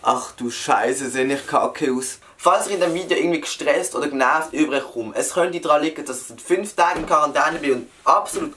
Ach du Scheiße, sehe ich kacke aus. Falls ich in dem Video irgendwie gestresst oder genervt überkomme, es könnte daran liegen, dass ich seit 5 Tagen in Quarantäne bin und absolut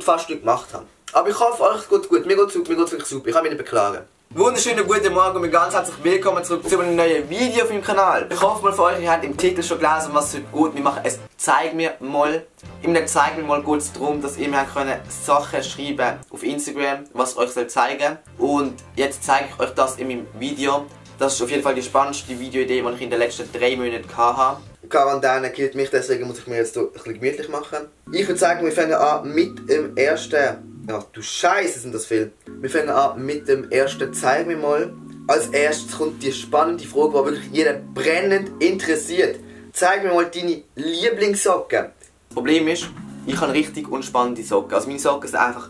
fast nichts gemacht habe. Aber ich hoffe, euch geht's gut. Mir geht's wirklich super. Ich kann mich nicht beklagen. Wunderschönen guten Morgen und ganz herzlich willkommen zurück zu einem neuen Video auf meinem Kanal. Ich hoffe mal für euch, ihr habt im Titel schon gelesen, was heute geht. Wir machen es «Zeig mir mal». In dem «Zeig mir mal» geht es darum, dass ihr mir Sachen schreiben auf Instagram, was ich euch zeigen soll. Und jetzt zeige ich euch das in meinem Video. Das ist auf jeden Fall die spannendste Videoidee, die ich in den letzten 3 Monaten hatte. Quarantäne killt mich, deswegen muss ich mir jetzt ein bisschen gemütlich machen. Ich würde sagen, wir fangen an mit dem ersten... Ja, du Scheiße, sind das viel. Wir fangen an mit dem ersten «Zeig mir mal». Als erstes kommt die spannende Frage, die wirklich jeden brennend interessiert. Zeig mir mal deine Lieblingssocken. Das Problem ist, ich habe richtig unspannende Socken. Also meine Socken sind einfach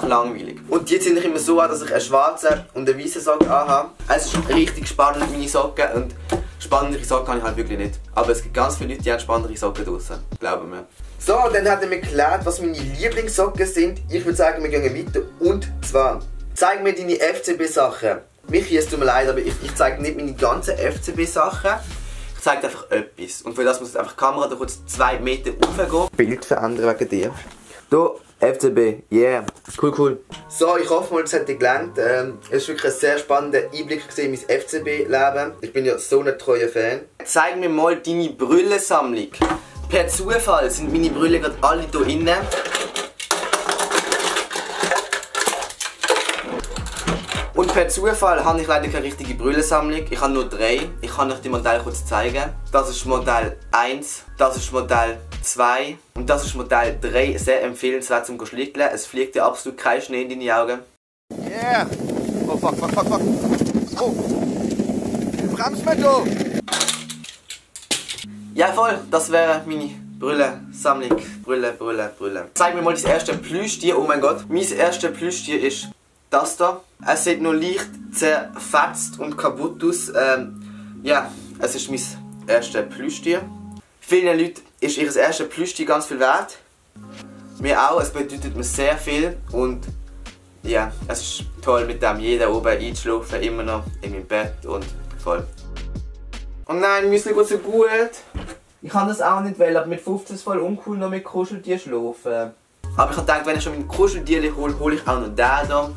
langweilig. Und die ziehen sich immer so an, dass ich eine schwarze und eine weiße Socke anhabe. Es ist richtig spannend, meine Socken. Und spannendere Socken habe ich halt wirklich nicht. Aber es gibt ganz viele Leute, die haben spannendere Socken draussen. Glauben wir. So, dann hat er mir geklärt, was meine Lieblingssocken sind. Ich würde sagen, wir gehen weiter. Und zwar, zeig mir deine FCB-Sachen. Michi, es tut mir leid, aber ich zeige nicht meine ganzen FCB-Sachen. Ich zeige einfach etwas. Und für das muss jetzt einfach die Kamera da kurz 2 Meter raufgehen. Bild verändern wegen dir. Hier, FCB, yeah. Cool. So, ich hoffe mal, das hat dir gelernt. Es war wirklich ein sehr spannender Einblick in mein FCB-Leben. Ich bin ja so ein treuer Fan. Zeig mir mal deine Brüllensammlung. Per Zufall sind meine Brüllen gerade alle hier innen. Und per Zufall habe ich leider keine richtige Brüllensammlung. Ich habe nur 3. Ich kann euch die Modelle kurz zeigen. Das ist Modell 1, das ist Modell 2 und das ist Modell 3. Sehr empfehlenswert zum Schlitteln. Es fliegt dir absolut kein Schnee in deine Augen. Yeah! Oh fuck. Oh! Du bremst mich da! Ja voll, das wäre meine Brüllensammlung. Brüllen. Zeig mir mal das erste Plüschtier. Oh mein Gott. Mein erstes Plüschtier ist das da. Es sieht noch leicht zerfetzt und kaputt aus. Ja, es ist mein erstes Plüschtier. Vielen Leuten ist ihr erstes Plüschtier ganz viel wert. Mir auch, es bedeutet mir sehr viel. Und ja, es ist toll mit dem jeder oben einzuschlafen, immer noch in meinem Bett und voll. Oh nein, Müsli geht so gut. Ich kann das auch nicht wählen, aber mit 15 ist es voll uncool, noch mit Kuscheltier schlafen. Aber ich habe gedacht, wenn ich schon mein Kuscheltier hole, hole ich auch noch den hier.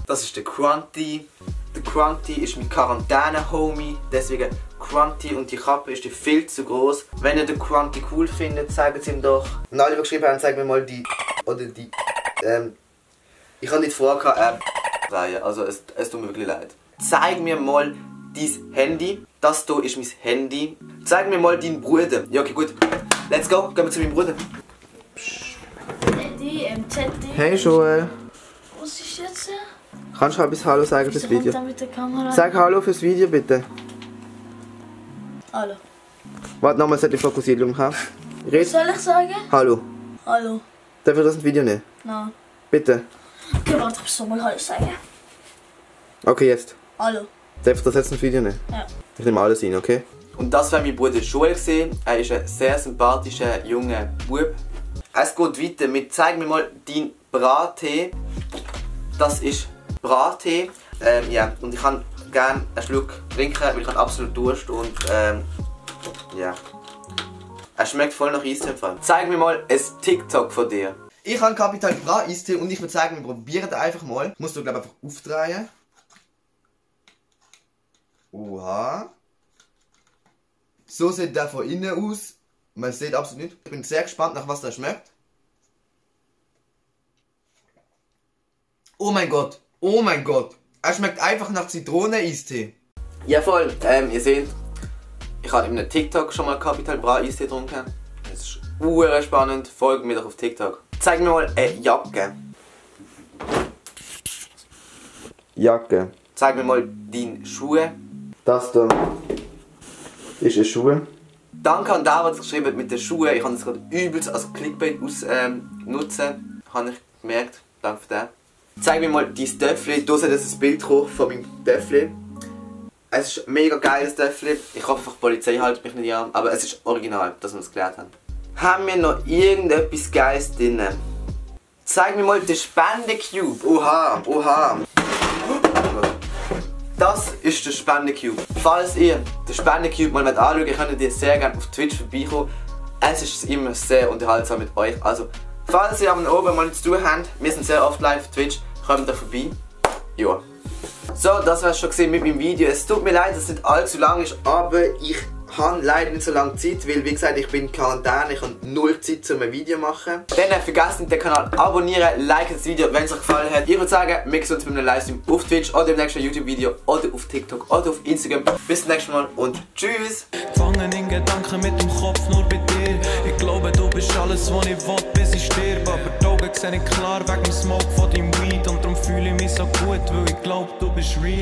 Das ist der Grunty. Der Grunty ist mein Quarantäne-Homie, deswegen Grunty und die Kappe ist viel zu groß. Wenn ihr den Grunty cool findet, sagt es ihm doch. Und alle, die geschrieben haben, zeig mir mal die... Oder die... Ich habe nicht vor, also es tut mir wirklich leid. Zeig mir mal dein Handy. Das hier ist mein Handy. Zeig mir mal deinen Bruder. Ja, okay, gut. Let's go. Gehen wir zu meinem Bruder. Hey Joel. Was ist jetzt? Kannst du etwas Hallo sagen fürs Video? Mit der Kamera? Sag Hallo fürs Video bitte. Hallo. Warte nochmal, sollte die Fokussierung haben. Was soll ich sagen? Hallo. Hallo. Darf ich das ins Video nehmen? Nein. Bitte. Okay, warte, ich soll mal Hallo sagen. Okay, jetzt. Hallo. Darf ich das jetzt ins Video nehmen? Ja. Ich nehme alles rein, okay? Und das war mein Bruder Joel. Er ist ein sehr sympathischer, junger Bub. Es geht weiter mit «Zeig mir mal deinen Brattee». Das ist Brattee. Ja, und ich kann gerne einen Schluck trinken, weil ich habe absolut Durst und ja. Er schmeckt voll nach Eistee. Zeig mir mal ein TikTok von dir. Ich habe Capital Bra Eistee und ich würde sagen, wir probieren den einfach mal. Musst du glaube einfach aufdrehen. Oha. So sieht der von innen aus. Man sieht absolut nicht. Ich bin sehr gespannt, nach was der schmeckt. Oh mein Gott. Oh mein Gott. Er schmeckt einfach nach Zitronen-Eistee. Ja voll. Ihr seht, ich habe in einem TikTok schon mal Capital Bra Eistee getrunken. Das ist spannend. Folgt mir doch auf TikTok. Zeig mir mal eine Jacke. Jacke. Zeig mir mal deine Schuhe. Das hier ist eine Schuhe. Danke an der, was geschrieben hat mit den Schuhen. Ich habe das gerade übelst als Clickbait nutzen. Habe ich gemerkt. Danke für das. Zeig mir mal dein Töffli. Hier seht ihr ein Bild hoch von meinem Töffli. Es ist ein mega geiles Töffli. Ich hoffe, die Polizei hält mich nicht an. Aber es ist original, dass wir es geklärt haben. Haben wir noch irgendetwas Geiles drin? Zeig mir mal den Spendecube. Oha. Das ist der Spendecube. Falls ihr den Spendecube mal anschauen wollt, könnt ihr sehr gerne auf Twitch vorbeikommen. Es ist immer sehr unterhaltsam mit euch. Also, falls ihr am oben mal nichts zu tun habt, wir sind sehr oft live auf Twitch, kommt da vorbei. Ja. So, das war es schon mit meinem Video. Es tut mir leid, dass es nicht allzu lang ist, aber ich habe leider nicht so lange Zeit, weil wie gesagt, ich bin in Quarantäne, ich habe null Zeit, um ein Video zu machen. Dann vergesst nicht den Kanal abonnieren, liken das Video, wenn es euch gefallen hat. Ich würde sagen, wir sehen uns bei einem Livestream auf Twitch oder im nächsten YouTube-Video oder auf TikTok oder auf Instagram. Bis zum nächsten Mal und tschüss! Fangen in Gedanken mit dem Kopf nur bei dir. Ich glaube, du bist alles, was ich will, bis ich sterbe. Aber die Augen sehen klar wegen dem Smoke von deinem Weed. Und darum fühle ich mich so gut, weil ich glaube, du bist real.